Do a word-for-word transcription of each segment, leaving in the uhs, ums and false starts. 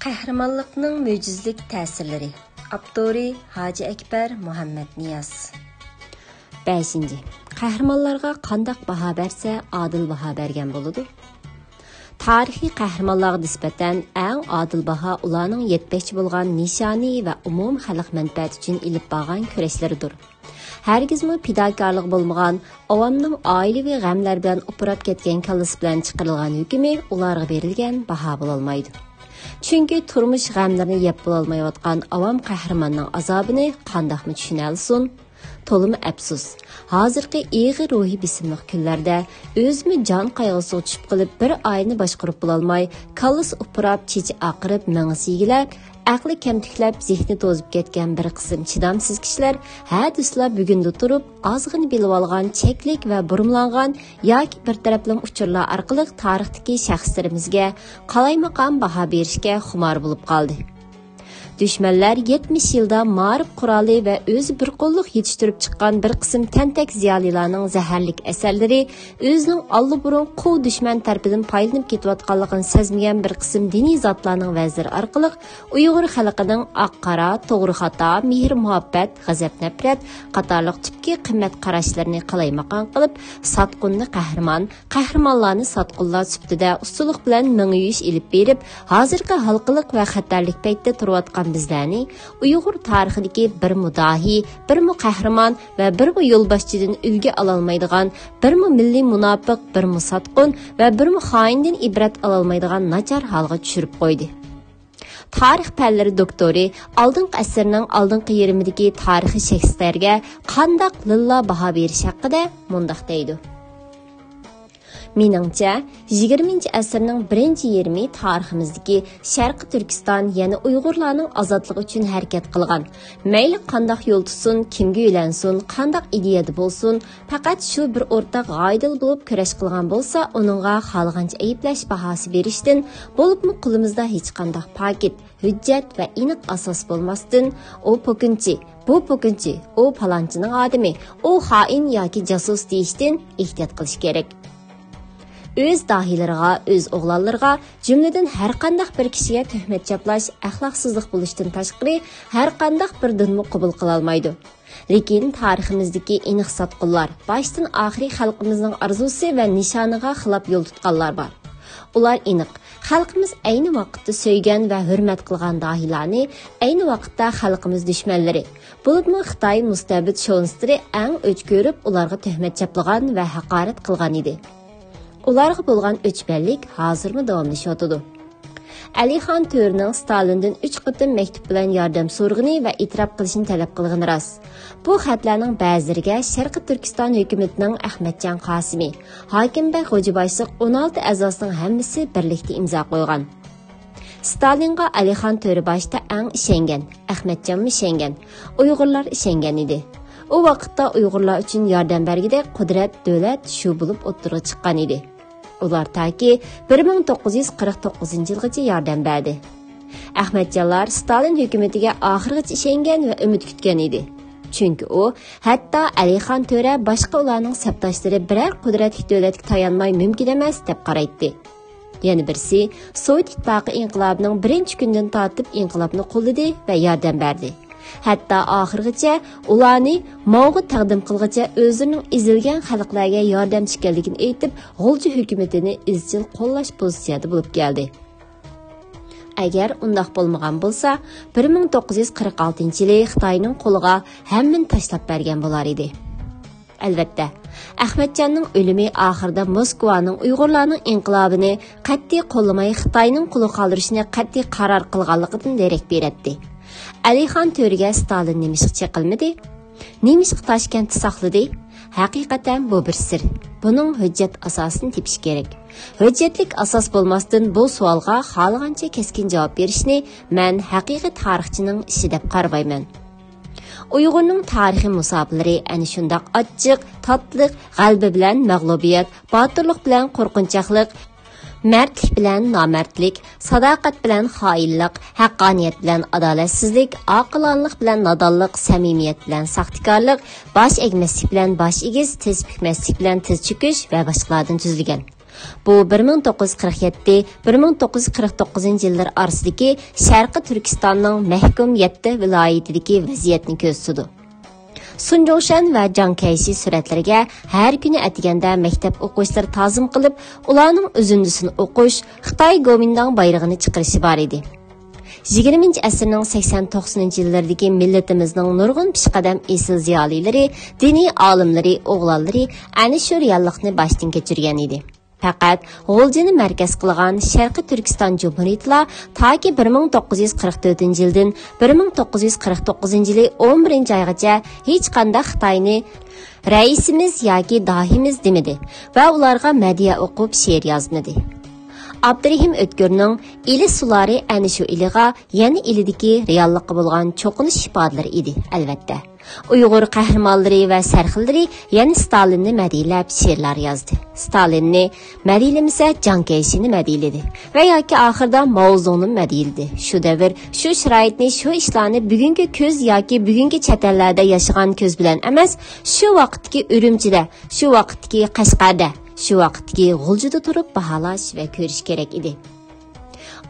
قەھرىمانلىقنىڭ مۆجىزىلىك تەسىرلىرى. ئاپتورى: ھاجى ئەكبەر مۇھەممەتنىياز. بەشىنچى، قەھرىمانلارغا قانداق باھا بەرسە، ئادىل باھا بەرگەن بولىدۇ؟ تارىخىي قەھرىمانلارغا نىسبەتەن ئەڭ ئادىل باھا ئۇلارنىڭ يەتمەكچى بولغان نىشانى ۋە ئومۇمىي خەلق مەنپەئەتى ئۈچۈن ئېلىپ بارغان كۈرەشلىرىدۇر. ھەرگىزمۇ پىداكارلىقى بولمىغان، ئاۋامنىڭ ئائىلىۋى غەملەر بىلەن ئۇپراپ كەتكەن كاللىسى بىلەن چىقىرىلغان ھۆكۈمى ئۇلارغا بېرىلگەن باھا بولالمايدۇ. چۈنكى تۇرمۇش غەملىرىنى يەپ بولالمايۋاتقان ئاۋام قەھرىماننىڭ ئازابىنى قانداقمۇ چۈشىنەلىسۇن؟ تولىمۇ ئەپسۇس، ھازىرقى ئېغىر روھىي بېسىملىق كۈنلەردە ئۆزىمۇ جان قايغۇسىغا چۈشۈپ قېلىپ، بىر ئائىلىنى باشقۇرۇپ بولالماي، كاللىسى ئۇپراپ، چېچى ئاقىرىپ، مېڭىسى يېگىلەپ، ئەقلى كەمتۈكلەپ، زېھنى توزۇپ كەتكەن بىر قىسىم چىدامسىز كىشىلەر ھە دېسىلا بۈگۈندە تۇرۇپ، ئازغىنە بىلىۋالغان چەكلىك ۋە بۇرمىلانغان ياكى بىر تەرەپلىمە ئۇچۇرلار ئارقىلىق تارىختىكى شەخسلىرىمىزگە قالايمىقان باھا بېرىشكە خۇمار بولۇپ قالدى. دۈشمەنلەر يەتمىش يىلدا مائارىپ قورالى ۋە ئۆزى بىر قوللۇق يېتىشتۈرۈپ چىققان بىر قىسىم تەنتەك زىيالىيلارنىڭ زەھەرلىك ئەسەرلىرى، ئۆزىنىڭ ئاللىبۇرۇن قۇۋ دۈشمەن تەرىپىدىن پايدىلىنىپ كېتىۋاتقانلىقىنى سەزمىگەن بىر قىسىم دىنىي زاتلارنىڭ ۋەزلىرى ئارقىلىق ئۇيغۇر خەلقىنىڭ ئاق-قارا، توغرا-خاتا، مېھىر-مۇھەببەت، غەزەپ-نەپرەت قاتارلىق تۈپكى قىممەت قاراشلىرىنى قالايمىقان قىلىپ، ساتقۇننى قەھرىمان، قەھرىمانلارنى ساتقۇنلار سۈپىتىدە ئۇستىلىق بىلەن مېڭە يۇيۇش ئېلىپ بېرىپ، ھازىرقى ھالقىلىق ۋە خەتەرلىك پەيتتە تۇرۇۋاتقان بىزلەرنى ئۇيغۇر تارىخىدىكى بىرمۇ داھىي، بىرمۇ قەھرىمان ۋە بىرمۇ يولباشچىدىن ئۈلگە ئالالمايدىغان، بىرمۇ مىللىي مۇناپىق، بىرمۇ ساتقۇن ۋە بىرمۇ خائىندىن ئىبرەت ئالالمايدىغان ناچار ھالغا چۈشۈرۈپ قويدى. تارىخ پەنلىرى دوكتورى، ئالدىنقى ئەسىرنىڭ ئالدىنقى يېرىمىدىكى تارىخى شېكسپىرگە قانداق لىللا باھا بېرىش ھەققىدە مۇنداق دەيدۇ: مېنىڭچە، يىگىرمىنچى ئەسىرنىڭ بىرىنچى يېرىمى تارىخىمىزدىكى شەرقىي تۈركىستان يەنە ئۇيغۇرلارنىڭ ئازادلىقى ئۈچۈن ھەرىكەت قىلغان، مەيلى قانداق يول تۇتسۇن، كىمگە يۆلەنسۇن، قانداق ئىدىيەدە بولسۇن، پەقەت شۇ بىر ئورتاق غايىدىلا بولۇپ كۈرەش قىلغان بولسا، ئۇنىڭغا خالىغانچە ئەيىبلەش باھاسى بېرىشتىن، بولۇپمۇ قولىمىزدا ھېچقانداق پاكىت، ھۆججەت ۋە ئېنىق ئاساس بولماستىن، ئۇ پوكۇنچى، بۇ پوكۇنچى، ئۇ پالانچىنىڭ ئادىمى، ئۇ خائىن ياكى جاسۇس دېيىشتىن ئېھتىيات قىلىش كېرەك. ئۆز داھىيلىرىغا، ئۆز ئوغلانلىرىغا، جۈملىدىن ھەرقانداق بىر كىشىگە تۆھمەت چاپلاش ئەخلاقسىزلىق بولۇشتىن تاشقىرى ھەرقانداق بىر دىنمۇ قوبۇل قىلالمايدۇ. لېكىن تارىخىمىزدىكى ئېنىق ساتقۇنلار باشتىن ئاخىرى خەلقىمىزنىڭ ئارزۇسى ۋە نىشانىغا خىلاپ يول تۇتقانلار بار. ئۇلار ئېنىق، خەلقىمىز ئەينى ۋاقىتتا سۆيگەن ۋە ھۆرمەت قىلغان داھىيلارنى ئەينى ۋاقىتتا خەلقىمىز دۈشمەنلىرى، بولۇپمۇ خىتاي مۇستەبىت شوۋىنىستلىرى ئەڭ ئۆچ كۆرۈپ، ئۇلارغا تۆھمەت چاپلىغان ۋە ھاقارەت قىلغان ئىدى. ئۇلارغا بولغان ئۆچمەنلىك ھازىرمۇ داۋاملىشىۋاتىدۇ. ئەلىخان تۆرىنىڭ ستالىندىن ئۈچ قېتىم مەكتۇپ بىلەن ياردەم سورىغىنى ۋە ئېتىراپ قىلىشىنى تەلەپ قىلغىنى راست. بۇ خەتلەرنىڭ بەزىلىرىگە شەرقىي تۈركىستان ھۆكۈمىتىنىڭ ئەخمەتجان قاسىمى، ھاكىم بەگ غوجا باشلىق ئون ئالتە ئەزاسىنىڭ ھەممىسى بىرلىكتە ئىمزا قويغان. ستالىنغا ئەلىخان تۆرە باشتا ئەڭ ئىشەنگەن، ئەخمەتجانمۇ ئىشەنگەن، ئۇيغۇرلار ئىشەنگەن ئىدى. ئۇ ۋاقىتتا ئۇيغۇرلار ئۈچۈن ياردەم بەرگۈدەك قۇدرەت، دۆلەت شۇ بولۇپ ئوتتۇرىغا چىققان ئىدى. ئۇلار تاكى بىر مىڭ توققۇز يۈز قىرىق توققۇزىنچى يىلغىچە ياردەم بەردى. ئەخمەتجانلار ستالىن ھۆكۈمىتىگە ئاخىرغىچە ئىشەنگەن ۋە ئۈمىد كۈتكەن ئىدى. چۈنكى ئۇ، ھەتتا ئەلىخان تۆرە باشقا ئۇلارنىڭ سەپداشلىرى بىرەر قۇدرەتلىك دۆلەتكە تايانماي مۇمكىن ئەمەس دەپ قارايتتى. يەنە بىرسى، سوۋېت ئىتتىپاقى ئىنقىلابىنىڭ بىرىنچى كۈنىدىن تارتىپ ئىنقىلابنى قوللىدى ۋە ياردەم بەردى. ھەتتا ئاخىرغىچە ئۇلارنى ماۋغا تەقدىم قىلغىچە ئۆزلىرىنىڭ ئېزىلگەن خەلقلەرگە ياردەمچى ئىكەنلىكىنى ئېيتىپ، غۇلجا ھۆكۈمىتىنى ئىزچىل قوللاش پوزىتسىيەدە بولۇپ كەلدى. ئەگەر ئۇنداق بولمىغان بولسا، بىر مىڭ توققۇز يۈز قىرىق ئالتىنچى يىلى خىتاينىڭ قولىغا ھەممىنى تاشلاپ بەرگەن بولار ئىدى. ئەلۋەتتە، ئەخمەتجاننىڭ ئۆلۈمى ئاخىرىدا موسكۋانىڭ ئۇيغۇرلارنىڭ ئىنقىلابىنى قەتئىي قوللىماي، خىتاينىڭ قولىغا قالدۇرۇشنى قەتئىي قارار قىلغانلىقىدىن دېرەك بېرەتتى. ئەلىخان تۆرىگە ستالىن نېمىشقا چېقىلمىدى؟ نېمىشقا تاشكەنتتە ساقلىدى؟ ھەقىقەتەن بۇ بىر سىر. بۇنىڭ ھۆججەت ئاساسىنى تېپىش كېرەك. ھۆججەتلىك ئاساس بولماستىن بۇ سوئالغا خالىغانچە كەسكىن جاۋاب بېرىشنى مەن ھەقىقىي تارىخچىنىڭ ئىشى دەپ قارىمايمەن. ئۇيغۇرنىڭ تارىخىي مۇساپىلىرى ئەنە شۇنداق ئاچچىق، تاتلىق، غەلىبە بىلەن مەغلۇبىيەت، باتۇرلۇق بىلەن قورقۇنچاقلىق، مەردلىك بىلەن نامەردلىك، ساداقەت بىلەن خائىنلىق، ھەققانىيەت بىلەن ئادالەتسىزلىك، ئاقىلانىلىق بىلەن نادانلىق، سەمىمىيەت بىلەن ساختىكارلىق، باش ئەگمەسلىك بىلەن باش ئېگىز، تىز پۈكمەسلىك بىلەن تىز چۆكۈش ۋە باشقىلاردىن تۈزۈلگەن. بۇ بىر مىڭ توققۇز يۈز قىرىق يەتتە، بىر مىڭ توققۇز يۈز قىرىق توققۇزىنچى يىللىرى ئارىسىدىكى شەرقىي تۈركىستاننىڭ مەھكۇم يەتتە ۋىلايىتىدىكى ۋەزىيەتنى كۆرسىتىدۇ. سۇن جوڭشەن ۋە جاڭ كەيشى سۈرەتلىرىگە ھەر كۈنى ئەتىگەندە مەكتەپ ئوقۇغۇچىلىرى تازىم قىلىپ، ئۇلارنىڭ ئۈزۈندىسىنى ئوقۇش، خىتاي گومىنداڭ بايرىقىنى چىقىرىشى بار ئىدى. يىگىرمىنچى ئەسىرنىڭ سەكسەن توقسىنىنچى يىللىرىدىكى مىللىتىمىزنىڭ نۇرغۇن پېشقەدەم ئېسىل زىيالىيلىرى، دىنىي ئالىملىرى، ئوغلانلىرى ئەنە شۇ رېئاللىقنى باشتىن كەچۈرگەن ئىدى. پەقەت غۇلجىنى مەركەز قىلغان شەرقىي تۈركىستان جۇمھۇرىيىتىلا تاكى بىر مىڭ توققۇز يۈز قىرىق تۆتىنچى يىلدىن بىر مىڭ توققۇز يۈز قىرىق توققۇزىنچى يىلى ئون بىرىنچى ئايغىچە ھېچقانداق خىتاينى رەئىسىمىز ياكى داھىمىز دېمىدى ۋە ئۇلارغا مەدھىيە ئوقۇپ شېئىر يازمىدى. ئابدۇرېھىم ئۆتكۈرنىڭ ئىلى سۇلارى ئەنە شۇ ئىلىغا يەنە ئىلىدىكى رېئاللىققا بولغان چوقۇنۇش ئىپادىلىرى ئىدى، ئەلۋەتتە. ئۇيغۇر قەھرىمانلىرى ۋە سەرخىللىرى يەنە ستالىننى مەدھىيلەپ شېئىرلار يازدى. ستالىننى مەدھىيلىمىسە، جاڭ كەيشىنى مەدھىيلىدى ۋە ياكى ئاخىرىدا ماۋزېدۇڭنى مەدھىيلىدى. شۇ دەۋر، شۇ شارائىتنى، شۇ ئىشلارنى بۈگۈنكى كۆز ياكى بۈگۈنكى چەت ئەللەردە ياشىغان كۆز بىلەن ئەمەس، شۇ ۋاقىتتىكى ئۈرۈمچىدە، شۇ ۋاقىتتىكى قەشقەردە، شۇ ۋاقىتتىكى غۇلجىدا تۇرۇپ باھالاش ۋە كۆرۈش كېرەك ئىدى.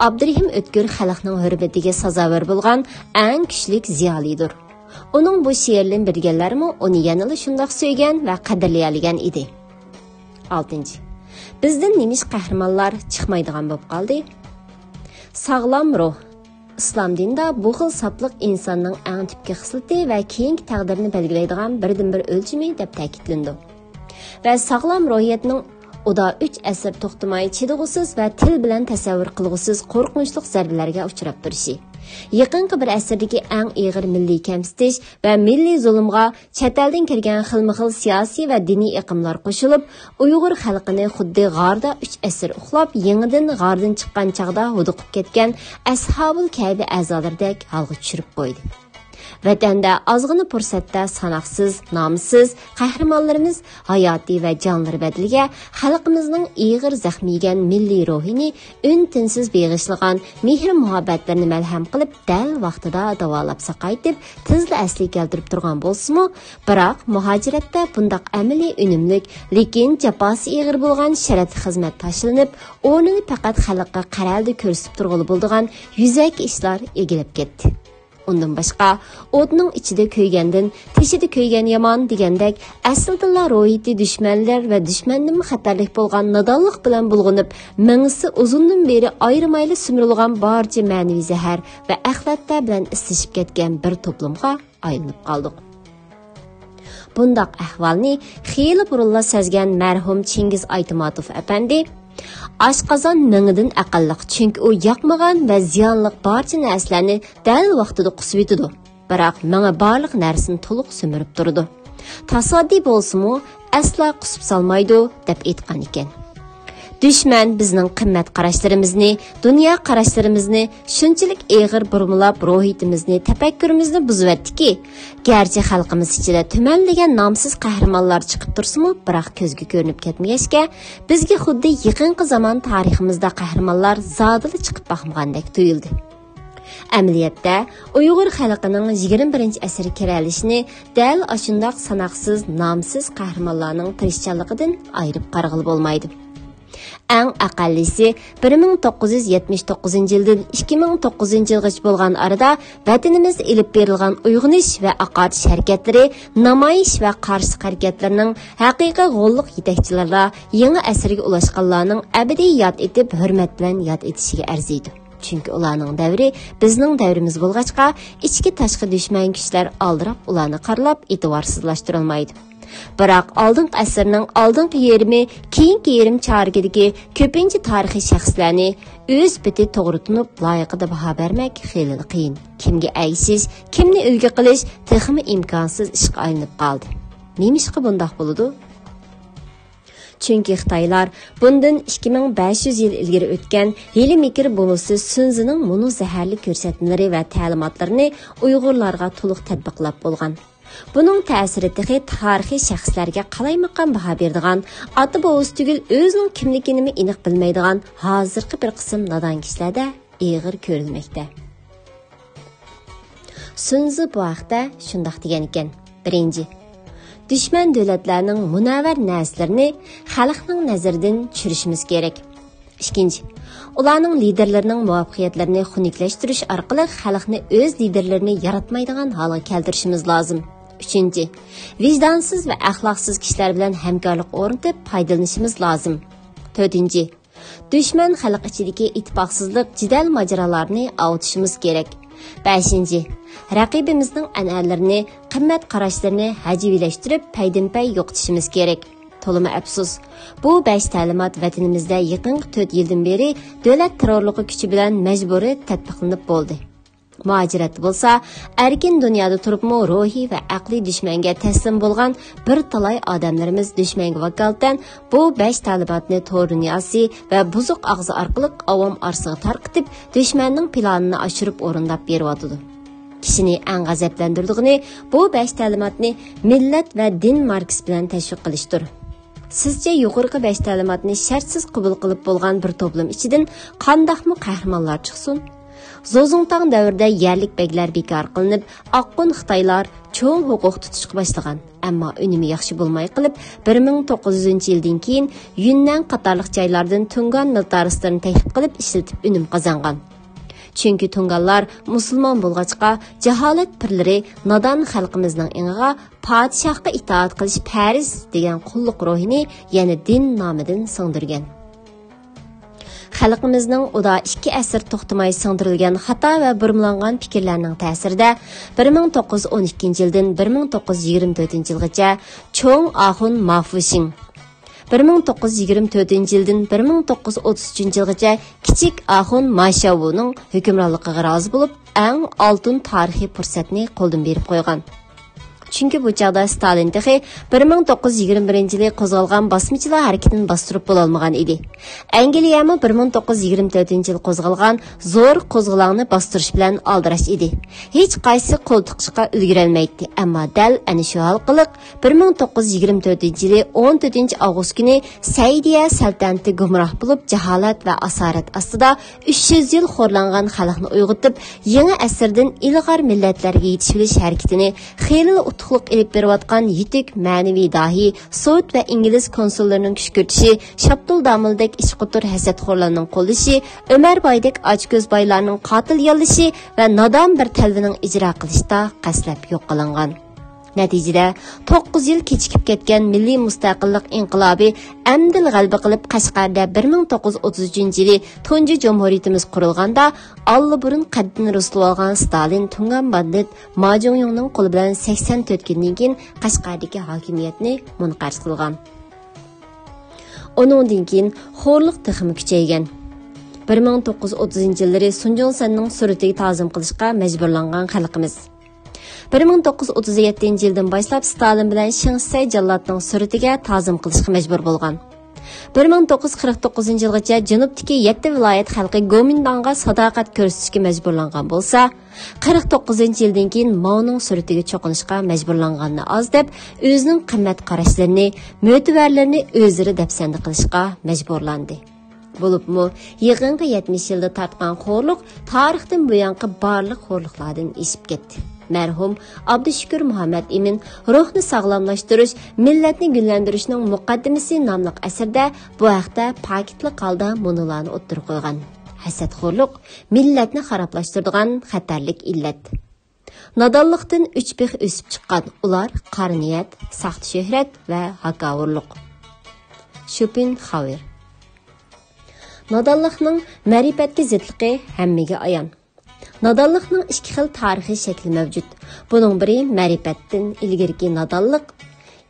ئابدۇرېھىم ئۆتكۈر خەلقنىڭ ھۆرمىتىگە سازاۋەر بولغان ئەڭ كۈچلۈك زىيالىيدۇر. ئۇنىڭ بۇ شېئىرلىرىنى بىلگەنلەرمۇ ئۇنى يەنىلا شۇنداق سۆيگەن ۋە قەدىرلىيەلىگەن ئىدى. ئالتىنچى. بىزدىن نېمىشقا قەھرىمانلار چىقمايدىغان بولۇپ قالدى؟ ساغلام روھ. ئىسلام دىنىدا بۇ خىل ساپلىق ئىنساننىڭ ئەڭ تۈپكى خىسلىتى ۋە كېيىنكى تەقدىرىنى بەلگىلەيدىغان بىردىنبىر ئۆلچىمى دەپ تەكىتلىنىدۇ. ۋە ساغلام روھىيەتنىڭ ئۇدا ئۈچ ئەسىر توختىماي چىدىغۇسىز ۋە تىل بىلەن تەسەۋۋۇر قىلغۇسىز قورقۇنچلۇق زەربىلەرگە ئۇچراپ تۇرۇشى. يېقىنقى بىر ئەسىردىكى ئەڭ ئېغىر مىللىي كەمسىتىش ۋە مىللىي زۇلۇمغا چەت ئەلدىن كەلگەن خىلمۇخىل سىياسىي ۋە دىنىي ئېقىملار قوشۇلۇپ، ئۇيغۇر خەلقىنى خۇددى غاردا ئۈچ ئەسىر ئۇخلاپ، يېڭىدىن غاردىن چىققان چاغدا ھودۇقۇپ كەتكەن ئەسھابۇل كەبە ئەزالىرىدەك ھالغا چۈشۈرۈپ قويدى. ۋەتەندە ئازغىنا پۇرسەتتە ساناقسىز، نامسىز قەھرىمانلىرىمىز ھاياتى ۋە جانلىرى بەدىلىگە خەلقىمىزنىڭ ئېغىر زەخمى يېگەن مىللىي روھىنى ئۈن-تىنسىز بېغىشلىغان مېھرى-مۇھەببەتلىرىنى مەلھەم قىلىپ، دەل ۋاقتىدا داۋالاپ ساقايتىپ، تېزلا ئەسلىگە كەلتۈرۈپ تۇرغان بولسىمۇ، بىراق مۇھاجىرەتتە بۇنداق ئەمەلىي ئۈنۈملۈك، لېكىن جاپاسى ئېغىر بولغان شەرەپلىك خىزمەت تاشلىنىپ، ئورنىنى پەقەت خەلققە قەرەلدە كۆرسىتىپ تۇرغىلى بولىدىغان يۈزەكى ئىشلار ئىگىلەپ كەتتى. ئۇندىن باشقا، ئوتنىڭ ئىچىدە كۆيگەندىن تېشىدا كۆيگەن يامان دېگەندەك، ئەسلىدىلا روھىيىتى دۈشمەنلەر ۋە دۈشمەندىنمۇ خەتەرلىك بولغان نادانلىق بىلەن بۇلغىنىپ، مېڭىسى ئۇزۇندىن بېرى ئايرىمايلا سۈمۈرۈلگەن بارچە مەنىۋى زەھەر ۋە ئەخلەتلەر بىلەن ئىسلىشىپ كەتكەن بىر توپلۇمغا ئايلىنىپ قالدۇق. بۇنداق ئەھۋالنى خېلى بۇرۇنلا سەزگەن مەرھۇم چىڭگىز ئايتماتوف ئەپەندى، «ئاشقازان مېڭىدىن ئەقىللىق، چۈنكى ئۇ ياقمىغان ۋە زىيانلىق بارچە نەرسىلەرنى دەل ۋاقتىدا قۇسۇۋېتىدۇ، بىراق مېڭە بارلىق نەرسىنى تولۇق سۈمۈرۈپ تۇرىدۇ. تاسادىپىي بولسىمۇ، ئەسلا قۇسۇپ سالمايدۇ» دەپ ئېيتقان ئىكەن. دۈشمەن بىزنىڭ قىممەت قاراشلىرىمىزنى، دۇنيا قاراشلىرىمىزنى شۇنچىلىك ئېغىر بۇرمىلاپ، روھىيىتىمىزنى، تەپەككۇرىمىزنى بۇزۇۋەتتىكى، گەرچە خەلقىمىز ئىچىدە تۈمەنلىگەن نامسىز قەھرىمانلار چىقىپ تۇرسىمۇ، بىراق كۆزگە كۆرۈنۈپ كەتمىگەچكە، بىزگە خۇددى يېقىنقى زامان تارىخىمىزدا قەھرىمانلار زادىلا چىقىپ باقمىغاندەك تۇيۇلدى. ئەمەلىيەتتە، ئۇيغۇر خەلقىنىڭ يىگىرمە بىرىنچى ئەسىرگە كىرەلىشىنى دەل ئاشۇنداق ساناقسىز، نامسىز قەھرىمانلارنىڭ تىرىشچانلىقىدىن ئايرىپ قارىغىلى بولمايدۇ. ئەڭ ئەقەللىسى، بىر مىڭ توققۇز يۈز يەتمىش توققۇزىنچى يىلدىن ئىككى مىڭ توققۇزىنچى يىلغىچە بولغان ئارىدا ۋەتىنىمىزدە ئېلىپ بېرىلغان ئويغىنىش ۋە ئاقارتىش ھەرىكەتلىرى، نامايىش ۋە قارشىلىق ھەرىكەتلىرىنىڭ ھەقىقىي غوللۇق يېتەكچىلىرىلا، يېڭى ئەسىرگە ئۇلاشقانلارنىڭ ئەبەدىي ياد ئېتىپ، ھۆرمەت بىلەن ياد ئېتىشىگە ئەرزىيدۇ. چۈنكى ئۇلارنىڭ دەۋرى بىزنىڭ دەۋرىمىز بولغاچقا، ئىچكى تاشقى دۈشمەن كۈچلەر ئالدىراپ ئۇلارنى قارىلاپ، ئېتىبارسىزلاشتۇرالمايدۇ. بىراق ئالدىنقى ئەسىرنىڭ ئالدىنقى يېرىمى، كېيىنكى يېرىم چارىكىدىكى كۆپىنچە تارىخىي شەخسلەرنى ئۆز پېتى توغرا تونۇپ، لايىقىدا باھا بەرمەك خېلىلا قىيىن. كىمگە ئەگىشىش، كىمنى ئۈلگە قىلىش تېخىمۇ ئىمكانسىز ئىشقا ئايلىنىپ قالدى. نېمىشقا بۇنداق بولىدۇ؟ چۈنكى خىتايلار بۇندىن ئىككى مىڭ بەش يۈز يىل ئىلگىرى ئۆتكەن ھىيلە-مىكىر بوۋىسى سۈنزىنىڭ مۇنۇ زەھەرلىك كۆرسەتمىلىرى ۋە تەلىماتلىرىنى ئۇيغۇرلارغا تولۇق تەتبىقلاپ بولغان. بۇنىڭ تەسىرى تېخى تارىخىي شەخسلەرگە قالايمىقان باھا بېرىدىغان، ئاتا-بوۋىسى تۈگۈل ئۆزىنىڭ كىملىكىنىمۇ ئېنىق بىلمەيدىغان ھازىرقى بىر قىسىم نادان كىشىلەردە ئېغىر كۆرۈلمەكتە. سۈنزى بۇ ھەقتە شۇنداق دېگەنىكەن، بىرىنچى، دۈشمەن دۆلەتلەرنىڭ مۇنەۋۋەر نەرسىلىرىنى خەلقنىڭ نەزىرىدىن چۈشۈرۈشىمىز كېرەك. ئىككىنچى، ئۇلارنىڭ لىدېرلىرىنىڭ مۇۋەپپەقىيەتلىرىنى خۇنۈكلەشتۈرۈش ئارقىلىق خەلقنى ئۆز لىدېرلىرىنى ياراتمايدىغان ھالغا كەلتۈرۈشىمىز لازىم. ئۈچىنچى، ۋىجدانسىز ۋە ئەخلاقسىز كىشىلەر بىلەن ھەمكارلىق ئورنىتىپ پايدىلىنىشىمىز لازىم. تۆتىنچى، دۈشمەن خەلق ئىچىدىكى ئىتتىپاقسىزلىق، جېدەل ماجىرالارنى ئاۋۇتۇشىمىز كېرەك. بەشىنچى، رەقىبىمىزنىڭ ئەنئەنىلىرىنى، قىممەت قاراشلىرىنى ھەجۋىيلەشتۈرۈپ، پەيدىنپەي يوقىتىشىمىز كېرەك. تولىمۇ ئەپسۇس، بۇ بەش تەلىمات ۋەتىنىمىزدە يېقىنقى تۆت يىلدىن بېرى دۆلەت تېررورلۇقى كۈچى بىلەن مەجبۇرىي تەتبىقلىنىپ بولدى. مۇھاجىرەتتە بولسا، ئەركىن دۇنيادا تۇرۇپمۇ روھىي ۋە ئەقلىي دۈشمەنگە تەسلىم بولغان بىر تالاي ئادەملىرىمىز دۈشمەنگە ۋاكالىتەن بۇ بەش تەلىماتنى تور دۇنياسى ۋە بۇزۇق ئاغزى ئارقىلىق ئاۋام ئارىسىغا تارقىتىپ، دۈشمەننىڭ پىلانىنى ئاشۇرۇپ ئورۇنداپ بېرىۋاتىدۇ. كىشىنى ئەڭ غەزەپلەندۈرىدىغىنى، بۇ بەش تەلىماتنى مىللەت ۋە دىن ماركىسى بىلەن تەشۋىق قىلىشتۇر. سىزچە يۇقىرىقى بەش تەلىماتنى شەرتسىز قوبۇل قىلىپ بولغان بىر توپلام ئىچىدىن قانداقمۇ قەھرىمانلار چىقسۇن؟ زوزۇڭتاڭ دەۋرىدە يەرلىك بەگلەر بىكار قىلىنىپ، ئاققۇن خىتايلار چوڭ ھوقۇق تۇتۇشقا باشلىغان. ئەمما ئۈنۈمى ياخشى بولماي قېلىپ، بىر مىڭ توققۇز يۈزىنچى يىلدىن كېيىن يۈننەن قاتارلىق جايلاردىن تۇڭگان مىلتارىستلىرىنى تەكلىپ قىلىپ ئىشلىتىپ ئۈنۈم قازانغان. چۈنكى تۇڭگانلار مۇسۇلمان بولغاچقا، جاھالەت پىرلىرى نادان خەلقىمىزنىڭ ئېڭىغا پادىشاھقا ئىتائەت قىلىش پەرز دېگەن قۇللۇق روھىنى يەنە دىن نامىدىن سىڭدۈرگەن. خەلقىمىزنىڭ ئۇدا ئىككى ئەسىر توختىماي سىڭدۈرۈلگەن خاتا ۋە بۇرمىلانغان پىكىرلەرنىڭ تەسىرىدە، بىر مىڭ توققۇز يۈز ئون ئىككىنچى يىلدىن بىر مىڭ توققۇز يۈز يىگىرمە تۆتىنچى يىلغىچە چوڭ ئاخۇن ما فۇشىڭ، بىر مىڭ توققۇز يۈز يىگىرمە تۆتىنچى يىلدىن بىر مىڭ توققۇز يۈز ئوتتۇز ئۈچىنچى يىلغىچە كىچىك ئاخۇن ما شياۋۇنىڭ ھۆكۈمرانلىقىغا رازى بولۇپ، ئەڭ ئالتۇن تارىخىي پۇرسەتنى قولدىن بېرىپ قويغان. چۈنكى بۇ چاغدا ستالىن تېخى بىر مىڭ توققۇز يۈز يىگىرمە بىرىنچى يىلى قوزغالغان باسمىچىلار ھەرىكىتىنى باستۇرۇپ بولالمىغان ئىدى. ئەنگلىيەمۇ بىر مىڭ توققۇز يۈز يىگىرمە تۆتىنچى يىلى قوزغالغان زور قوزغىلاڭنى باستۇرۇش بىلەن ئالدىراش ئىدى. ھېچقايسى قول تىقىشقا ئۈلگۈرەلمەيتتى. ئەمما دەل ئەنە شۇ ھالقىلىق بىر مىڭ توققۇز يۈز يىگىرمە تۆتىنچى يىلى ئون تۆتىنچى ئاۋغۇست كۈنى سەئىدىيە سەلتەنىتى گۇمراھ بولۇپ، جاھالەت ۋە ئاسارەت ئاستىدا ئۈچ يۈز يىل خورلانغان خەلقنى ئويغىتىپ، يېڭى ئەسىردىن ئىلغار مىللەتلەرگە يېتىشىۋېلىش ھەرىكىتىنى خېلىلا ئۇتۇقلۇق ئېلىپ بېرىۋاتقان يېتۈك مەنىۋى داھىي، سوۋېت ۋە ئىنگلىز كونسۇللىرىنىڭ كۈشكۈرتۈشى، شاپتۇل دامولدەك ئىچقۇتۇر ھەسەتخورلارنىڭ قوللىشى، ئۆمەر بايدەك ئاچكۆز بايلارنىڭ قاتىل ياللىشى ۋە نادان بىر تەلۋىنىڭ ئىجرا قىلىشىدا قەستلەپ يوق قىلىنغان. نەتىجىدە، توققۇز يىل كېچىكىپ كەتكەن مىللىي مۇستەقىللىق ئىنقىلابى ئەمدىلا غەلىبە قىلىپ، قەشقەردە بىر مىڭ توققۇز يۈز ئوتتۇز ئۈچىنچى يىلى تۇنجى جۇمھۇرىيىتىمىز قۇرۇلغاندا، ئاللىبۇرۇن قەددىنى رۇسۋالىغان ستالىن تۇڭگان باندىت ما جۇڭيۇڭنىڭ قولى بىلەن سەكسەن تۆت كۈندىن كېيىن قەشقەردىكى ھاكىمىيەتنى مۇنقەرز قىلغان. ئۇنىڭدىن كېيىن خورلۇق تېخىمۇ كۈچەيگەن. بىر مىڭ توققۇز يۈز ئوتتۇزىنچى يىللىرى سۇن جۇڭسەننىڭ سۈرىتىگە تازىم قىلىشقا مەجبۇرلانغان خەلقىمىز. بىر مىڭ توققۇز يۈز ئوتتۇز يەتتىنچى يىلدىن باشلاپ ستالىن بىلەن شېڭ شىسەي جاللاتنىڭ سۈرىتىگە تازىم قىلىشقا مەجبۇر بولغان. بىر مىڭ توققۇز يۈز قىرىق توققۇزىنچى يىلغىچە جەنۇبتىكى يەتتە ۋىلايەت خەلقى گومىنداڭغا ساداقەت كۆرسىتىشكە مەجبۇرلانغان بولسا، قىرىق توققۇزىنچى يىلدىن كېيىن ماۋنىڭ سۈرىتىگە چوقۇنۇشقا مەجبۇرلانغاننى ئاز دەپ، ئۆزىنىڭ قىممەت قاراشلىرىنى، مۆتىۋەرلىرىنى ئۆزلىرى دەپسەندە قىلىشقا مەجبۇرلاندى. بولۇپمۇ يېقىنقى يەتمىش يىلدا تارتقان خورلۇق تارىختىن بۇيانقى بارلىق خورلۇقلاردىن ئېشىپ كەتتى. مەرھۇم ئابدۇشۈكۈر مۇھەممەت ئىمىن روھنى ساغلاملاشتۇرۇش، مىللەتنى گۈللەندۈرۈشنىڭ مۇقەددىمىسى ناملىق ئەسىرىدە بۇ ھەقتە پاكىتلىق ھالدا مۇنۇلارنى ئوتتۇرىغا قويغان: ھەسەتخورلۇق مىللەتنى خارابلاشتۇرىدىغان خەتەرلىك ئىللەت. نادانلىقتىن ئۈچ پىخ ئۆسۈپ چىققان ئۇلار قارا نىيەت، ساختا شۆھرەت ۋە ھاكاۋۇرلۇق. شوپېنخاۋېر. نادانلىقنىڭ مەرىپەتكە زىتلىقى ھەممىگە ئايان. نادانلىقنىڭ ئىككى خىل تارىخىي شەكلى مەۋجۇت. بۇنىڭ بىرى مەرىپەتتىن ئىلگىرىكى نادانلىق،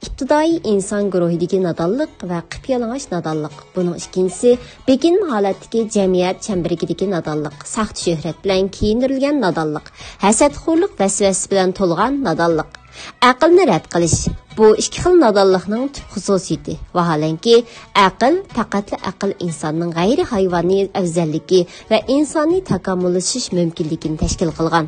ئىپتىدائىي ئىنسان گۇرۇھىدىكى نادانلىق ۋە قىپيالىڭاچ نادانلىق. بۇنىڭ ئىككىنچىسى بېكىنمە ھالەتتىكى جەمئىيەت چەمبىرىكىدىكى نادانلىق، ساختا شۆھرەت بىلەن كىيىندۈرۈلگەن نادانلىق، ھەسەتخورلۇق ۋەسۋەسىسى بىلەن تولغان نادانلىق. ئەقىلنى رەت قىلىش. بۇ ئىككى خىل نادانلىقنىڭ تۈپ خۇسۇسىيىتى. ۋاھالەنكى، ئەقىل، پەقەتلا ئەقىل ئىنساننىڭ غەيرىي ھايۋانىي ئەۋزەللىكى ۋە ئىنسانىي تاكامۇللىشىش مۇمكىنلىكىنى تەشكىل قىلغان.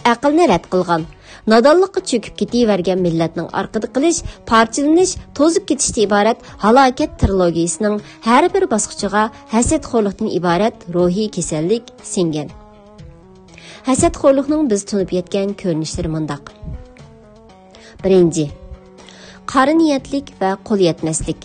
ئەقىلنى رەت قىلغان، نادانلىققا چۆكۈپ كېتىۋەرگەن مىللەتنىڭ ئارقىدا قېلىش، پارچىلىنىش، توزۇپ كېتىشتىن ئىبارەت ھالاكەت تىرىلوگىيىسىنىڭ ھەر بىر باسقۇچىغا ھەسەتخورلۇقتىن ئىبارەت روھىي كېسەللىك سىڭگەن. ھەسەتخورلۇقنىڭ بىز تونۇپ يەتكەن كۆرۈنۈشلىرى مۇنداق. بىرىنچى، قارا نىيەتلىك ۋە قول يەتمەسلىك.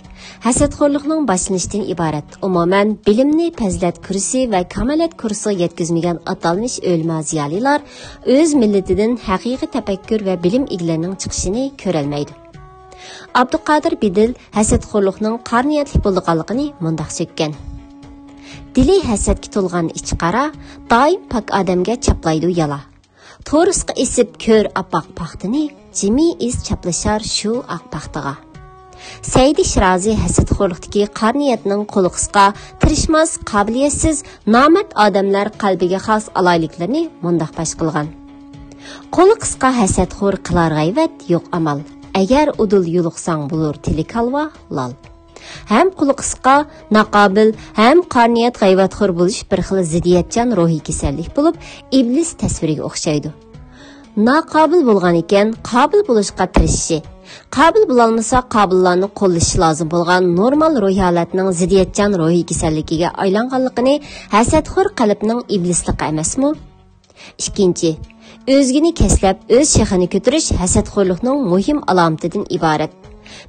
ھەسەتخورلۇقنىڭ باشلىنىشىدىن ئىبارەت. ئومۇمەن، بىلىمنى پەزىلەت كۇرسى ۋە كامالەت كۇرسىغا يەتكۈزمىگەن ئاتالمىش ئۆلىما زىيالىيلار ئۆز مىللىتىدىن ھەقىقىي تەپەككۇر ۋە بىلىم ئىگىلىرىنىڭ چىقىشىنى كۆرەلمەيدۇ. ئابدۇقادىر بىدىل ھەسەتخورلۇقنىڭ قارا نىيەتلىك بولىدىغانلىقىنى مۇنداق سۆككەن: دىلى ھەسەتكە تولغان ئىچى قارا، دائىم پاك ئادەمگە چاپلايدۇ يالا. تورۇسقا ئېسىپ كۆر ئاپئاق پاختىنى، جىمى ئىز چاپلىشار شۇ ئاق پاختىغا. سەئىدى شىرازى ھەسەتخورلۇقتىكى قارا نىيەتنىڭ قولى قىسقا، تىرىشماس، قابىلىيەتسىز، نامەرد ئادەملەر قەلبىگە خاس ئالاھىدىلىكلىرىنى مۇنداق پەش قىلغان: قولى قىسقا ھەسەتخور قىلار غەيۋەت، يوق ئامال. ئەگەر ئۇدۇل يولۇقساڭ، بولۇر تىلى كالۋا، لال. ھەم قولى قىسقا، ناقابىل، ھەم قارا نىيەت غەيۋەتخور بولۇش بىر خىل زىددىيەتچان روھىي كېسەللىك بولۇپ، ئىبلىس تەسۋىرىگە ئوخشايدۇ. ناقابىل بولغان ئىكەن، قابىل بولۇشقا تىرىشىشى. قابىل بولالمىسا، قابىللارنى قوللىشى لازىم بولغان نورمال روھىي ھالەتنىڭ زىددىيەتچان روھىي كېسەللىكىگە ئايلانغانلىقىنى ھەسەتخور قەلبنىڭ ئىبلىسلىقى ئەمەسمۇ؟ ئىككىنچى، ئۆزگىنى كەسلەپ، ئۆز شېخىنى كۆتۈرۈش ھەسەتخورلۇقنىڭ مۇھىم ئالامىتىدىن ئىبارەت.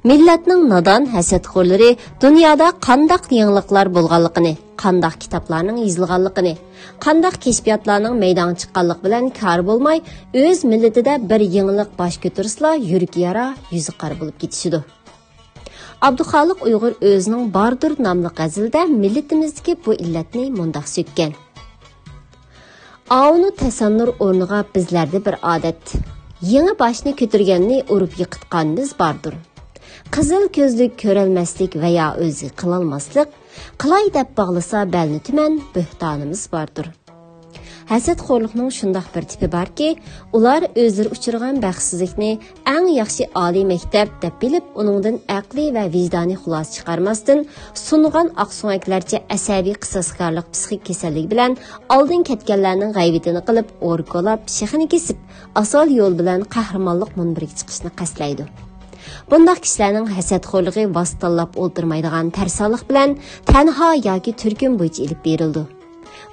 مىللەتنىڭ نادان ھەسەتخورلىرى دۇنيادا قانداق يېڭىلىقلار بولغانلىقىنى، قانداق كىتابلارنىڭ يېزىلغانلىقىنى، قانداق كەشپىياتلارنىڭ مەيدانغا چىققانلىقى بىلەن كارى بولماي، ئۆز مىللىتىدە بىر يېڭىلىق باش كۆتۈرسىلا، يۈرىكى يارا، يۈزى قارا بولۇپ كېتىشىدۇ. ئابدۇخالىق ئۇيغۇر ئۆزىنىڭ باردۇر ناملىق غەزىلىدە مىللىتىمىزدىكى بۇ ئىللەتنى مۇنداق سۆككەن: ئاۋۇنى تەسەننۇر ئورنىغا بىزلەردە بىر ئادەت. يېڭى باشنى كۆتۈرگەننى ئۇرۇپ يىقىتقانىمىز باردۇر. قىزىل كۆزلۈك كۆرەلمەسلىك ۋە يا ئۆزى قىلالماسلىق، قىلاي دەپ باغلىسا بەلنى تۈمەن بۆھتانىمىز باردۇر. ھەسەتخورلۇقنىڭ شۇنداق بىر تىپى باركى، ئۇلار ئۆزلىرى ئۇچرىغان بەختسىزلىكنى ئەڭ ياخشى ئالىي مەكتەپ دەپ بىلىپ، ئۇنىڭدىن ئەقلىي ۋە ۋىجدانىي خۇلاسە چىقارماستىن، سۇنغان ئاقسۆڭەكلەرچە ئەسەبىي قىساسكارلىق پسىخىك كېسەللىكى بىلەن ئالدىن كەتكەنلەرنىڭ غەيۋىتىنى قىلىپ، ئوركىلاپ، شېخىنى كېسىپ، ئاسان يول بىلەن قەھرىمانلىق مۇنبىرىگە چىقىشنى قەستلەيدۇ. بۇنداق كىشىلەرنىڭ ھەسەتخورلۇقى ۋاسىتە تاللاپ ئولتۇرمايدىغان تەرسانلىق بىلەن تەنھا ياكى تۈركۈم بويىچە ئېلىپ بېرىلىدۇ.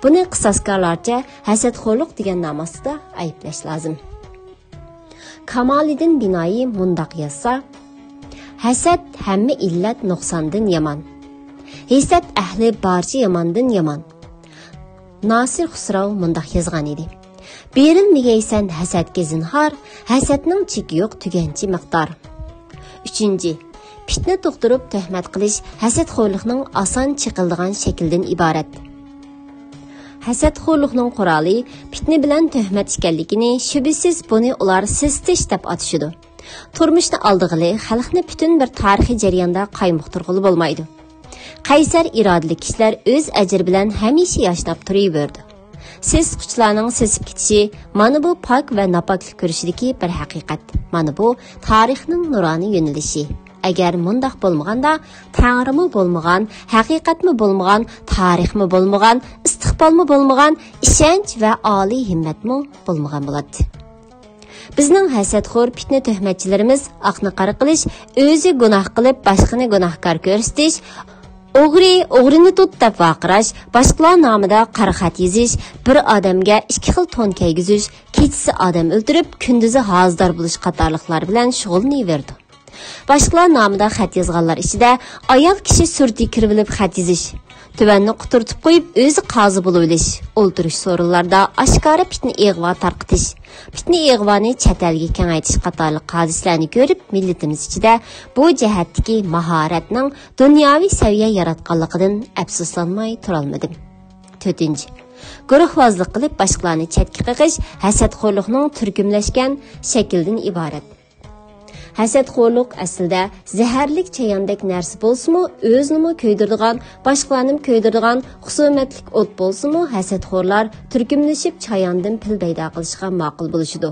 بۇنى قىساسكارلارچە ھەسەتخورلۇق دېگەن نام ئاستىدا ئەيىبلەش لازىم. كامالىدىن بىنائى مۇنداق يازسا: ھەسەت ھەممە ئىللەت نۇقساندىن يامان. ھېسەت ئەھلى بارچە ياماندىن يامان. ناسىر خۇسراۋ مۇنداق يازغان ئىدى: بېرىلمىگەيسەن ھەسەتكە زىنھار، ھەسەتنىڭ چېكى يوق تۈگەنچى مىقدار. ئۈچىنچى، پىتنە تۇغدۇرۇپ تۆھمەت قىلىش ھەسەتخورلۇقنىڭ ئاسان چېقىلىدىغان شەكلىدىن ئىبارەت. ھەسەتخورلۇقنىڭ قورالى پىتنە بىلەن تۆھمەت ئىكەنلىكىنى شۈبھىسىز بۇنى ئۇلار سېسىتىش دەپ ئاتىشىدۇ. تۇرمۇشنى ئالدىغىلى، خەلقنى پۈتۈن بىر تارىخىي جەرياندا قايمۇقتۇرغىلى بولمايدۇ. قەيسەر ئىرادىلىك كىشىلەر ئۆز ئەجرى بىلەن ھەمىشە ياشناپ تۇرۇۋېرىدۇ. سېسىتقۇچىلارنىڭ سېسىپ كېتىشى، مانا بۇ پاك ۋە ناپاكلىق كۈرىشىدىكى بىر ھەقىقەت. مانا بۇ تارىخنىڭ نۇرانە يۆنىلىشى. ئەگەر مۇنداق بولمىغاندا، تەڭرىمۇ بولمىغان، ھەقىقەتمۇ بولمىغان، تارىخمۇ بولمىغان، ئىستىقبالمۇ بولمىغان، ئىشەنچ ۋە ئالىي ھىممەتمۇ بولمىغان بولاتتى. بىزنىڭ ھەسەتخور پىتنە تۆھمەتچىلىرىمىز ئاقنى قارا قىلىش، ئۆزى گۇناھ قىلىپ باشقىنى گۇناھكار كۆرسىتىش، ئوغرى، ئوغرىنى تۇت دەپ ۋارقىراش، باشقىلار نامىدا قارا خەت يېزىش، بىر ئادەمگە ئىككى خىل تون كىيگۈزۈش، كېچىسى ئادەم ئۆلتۈرۈپ، كۈندۈزى ھازىدار بولۇش قاتارلىقلار بىلەن شۇغۇللىنىۋېرىدۇ. باشقىلار نامىدا خەت يازغانلار ئىچىدە ئايال كىشى سۈرىتى كىرىۋېلىپ خەت يېزىش، تۆۋەننى قۇترىتىپ قويۇپ، ئۆزى قازى بولۇۋېلىش، ئولتۇرۇش سورۇنلاردا ئاشكارا پىتنە ئىغۋا تارقىتىش، پىتنە ئىغۋانى چەت ئەلگە كېڭەيتىش قاتارلىق ھادىسىلەرنى كۆرۈپ، مىللىتىمىز ئىچىدە بۇ جەھەتتىكى ماھارەتنىڭ دۇنياۋى سەۋىيە ياراتقانلىقىدىن ئەپسۇسلانماي تۇرالمىدىم. تۆتىنچى، گۇرۇھۋازلىق قىلىپ باشقىلارنى چەتكە قېقىش ھەسەتخورلۇقنىڭ تۈركۈملەشكەن شەكلىدىن ئىبارەت. ھەسەتخورلۇق ئەسلىدە زەھەرلىك چاياندەك نەرسە بولسىمۇ، ئۆزىنىمۇ كۆيدۈرىدىغان، باشقىلارنىمۇ كۆيدۈرىدىغان خۇسۇمەتلىك ئوت بولسىمۇ، ھەسەتخورلار تۈركۈملىشىپ چاياندىن پىل پەيدا قىلىشقا ماقۇل بولۇشىدۇ.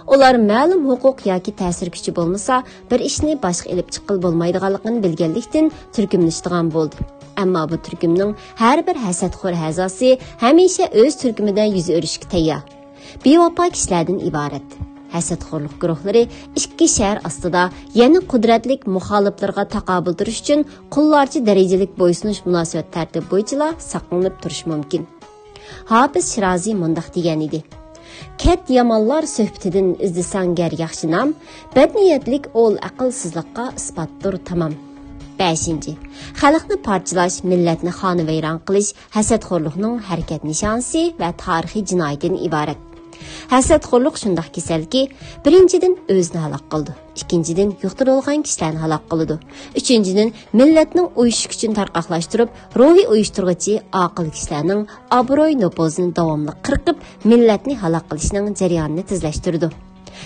ئۇلار مەلۇم ھوقۇق ياكى تەسىر كۈچى بولمىسا، بىر ئىشنى باشقا ئېلىپ چىققىلى بولمايدىغانلىقىنى بىلگەنلىكتىن تۈركۈملىشىدىغان بولدى. ئەمما بۇ تۈركۈمنىڭ ھەر بىر ھەسەتخور ئەزاسى ھەمىشە ئۆز تۈركۈمىدە يۈز ئۆرۈشكە تەييار. بىۋاپا كىشىلەردىن ئىبارەت. ھەسەتخورلۇق گۇرۇھلىرى ئىككى شەھەر ئاستىدا يەنە قۇدرەتلىك مۇخالىپلىرىغا تاقابىل تۇرۇش ئۈچۈن قۇللارچە دەرىجىلىك بويسۇنۇش مۇناسىۋەت تەرتىپى بويىچىلا ساقلىنىپ تۇرۇشى مۇمكىن. ھاپىز شىرازى مۇنداق دېگەن ئىدى: كەت يامانلار سۆھبىتىدىن ئىزدىسەڭ گەر ياخشى نام، بەدنىيەتلىك ئول ئەقىلسىزلىققا ئىسپاتتۇر تامام. بەشىنچى، خەلقنى پارچىلاش، مىللەتنى خانىۋەيران قىلىش ھەسەتخورلۇقنىڭ ھەرىكەت نىشانىسى ۋە تارىخىي جىنايىتىدىن ئىبارەت. ھەسەتخورلۇق شۇنداق كېسەلكى، بىرىنچىدىن، ئۆزىنى ھالاك قىلىدۇ، ئىككىنچىدىن، يۇقتۇرۇلغان كىشىلەرنى ھالاك قىلىدۇ، ئۈچىنچىدىن، مىللەتنىڭ ئۇيۇشۇش كۈچىنى تارقاقلاشتۇرۇپ، روھىي ئۇيۇشتۇرغۇچى ئاقىل كىشىلەرنىڭ ئابرۇي-نوپۇزىنى داۋاملىق قىرقىپ، مىللەتنى ھالاك قىلىشنىڭ جەريانىنى تېزلەشتۈرىدۇ.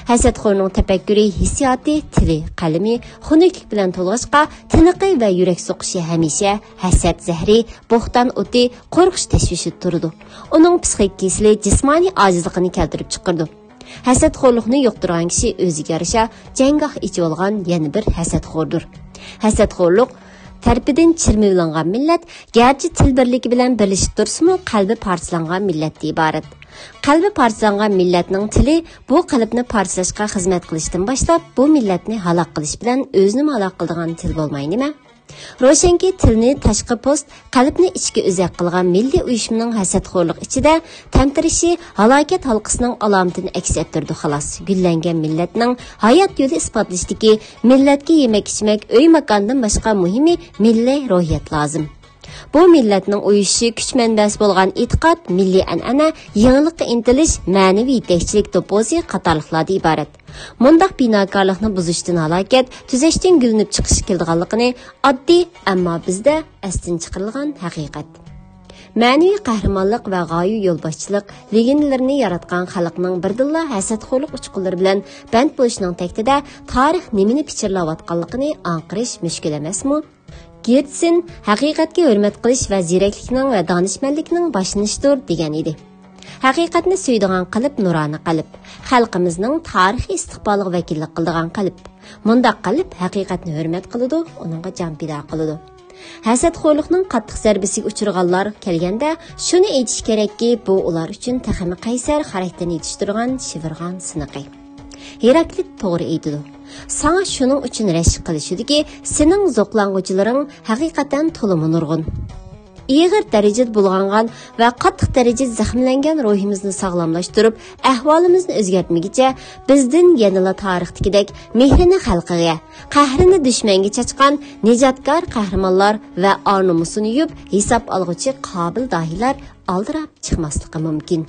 ھەسەتخورنىڭ تەپەككۇرى، ھېسسىياتى، تىلى، قەلىمى خۇنۈكلۈك بىلەن تولغاچقا، تىنىقى ۋە يۈرەك سوقۇشى ھەمىشە ھەسەت زەھىرى، بوھتان ئوتى، قورقۇش تەشۋىشىدە تۇرىدۇ. ئۇنىڭ پسىخىك كېسىلى جىسمانىي ئاجىزلىقىنى كەلتۈرۈپ چىقىرىدۇ. ھەسەتخورلۇقنى يۇقتۇرغان كىشى ئۆزىگە يارىشا جەڭگاھ ئېچىۋالغان يەنە بىر ھەسەتخوردۇر. ھەسەتخورلۇق تەرىپىدىن چىرمىۋېلىنغان مىللەت گەرچە تىل بىرلىكى بىلەن بىرلىشىپ تۇرسىمۇ، قەلبى پارچىلانغان مىللەتتىن ئىبارەت. قەلبى پارچىلانغان مىللەتنىڭ تىلى بۇ قەلبنى پارچىلاشقا خىزمەت قىلىشتىن باشلاپ، بۇ مىللەتنى ھالاك قىلىش بىلەن ئۆزىنىمۇ ھالاك قىلىدىغان تىل بولماي نېمە؟ روشەنكى، تىلنى تاشقى پوست، قەلبنى ئىچكى ئۆزەك قىلغان مىللىي ئۇيۇشمىنىڭ ھەسەتخورلۇق ئىچىدە تەمتىرىشى ھالاكەت ھالقىسىنىڭ ئالامىتىنى ئەكس ئەتتۈرىدۇ، خالاس. گۈللەنگەن مىللەتنىڭ ھايات يولى ئىسپاتلىشىدىكى مىللەتكە يېمەك-ئىچمەك، ئۆي-ماكاندىن باشقا مۇھىمى مىللىي روھىيەت لازىم. بۇ مىللەتنىڭ ئۇيۇشۇشى، كۈچ مەنبەسى بولغان ئېتىقاد، مىللىي ئەنئەنە، يېڭىلىققا ئىنتىلىش، مەنىۋى يېتەكچىلىك توپۇزى قاتارلىقلاردىن ئىبارەت. مۇنداق بىناكارلىقنى بۇزۇشتىن ھالاكەت، تۈزەشتىن گۈللىنىپ چىقىش كېلىدىغانلىقىنى ئاددىي، ئەمما بىزدە ئەستىن چىقىرىلغان ھەقىقەت. مەنىۋى قەھرىمانلىق ۋە غايىۋى يولباشچىلىق لېگېندىلىرىنى ياراتقان خەلقنىڭ بىردىنلا ھەسەتخورلۇق ئۇچقۇنلىرى بىلەن بەند بولۇشىنىڭ تەكتىدە، تارىخ نېمىنى پىچىرلاۋاتقانلىقىنى ئاڭقىرىش مۈشكۈل ئەمەسمۇ؟ گېرتسېن ھەقىقەتكە ھۆرمەت قىلىش ۋە زېرەكلىكنىڭ ۋە دانىشمەنلىكنىڭ باشلىنىشىدۇر دېگەن ئىدى. ھەقىقەتنى سۆيىدىغان قەلب نۇرانە قەلب، خەلقىمىزنىڭ تارىخىي ئىستىقبالىغا ۋەكىللىك قىلىدىغان قەلب. مۇنداق قەلب ھەقىقەتنى ھۆرمەت قىلىدۇ، ئۇنىڭغا جان پىدا قىلىدۇ. ھەسەتخورلۇقنىڭ قاتتىق زەربىسىگە ئۇچرىغانلار كەلگەندە، شۇنى ئېيتىش كېرەككى، بۇ ئۇلار ئۈچۈن تېخىمۇ قەيسەر خاراكتېرنى يېتىشتۈرگەن شىۋىرغان سىنىقى. ھېراكلىت توغرا ئېيتىدۇ. ساڭا شۇنىڭ ئۈچۈن رەشك قىلىشىدۇكى، سېنىڭ زوقلانغۇچىلىرىڭ ھەقىقەتەن تولىمۇ نۇرغۇن. ئېغىر دەرىجىدە بۇلغانغان ۋە قاتتىق دەرىجىدە زەخىملەنگەن روھىمىزنى ساغلاملاشتۇرۇپ، ئەھۋالىمىزنى ئۆزگەرتمىگىچە، بىزدىن يەنىلا تارىختىكىدەك مېھرىنى خەلقىگە، قەھرىنى دۈشمەنگە چاچقان نىجاتكار قەھرىمانلار ۋە ئار-نومۇسىنى يۇيۇپ، ھېساب ئالغۇچى قابىل داھىيلار ئالدىراپ چىقماسلىقى مۇمكىن.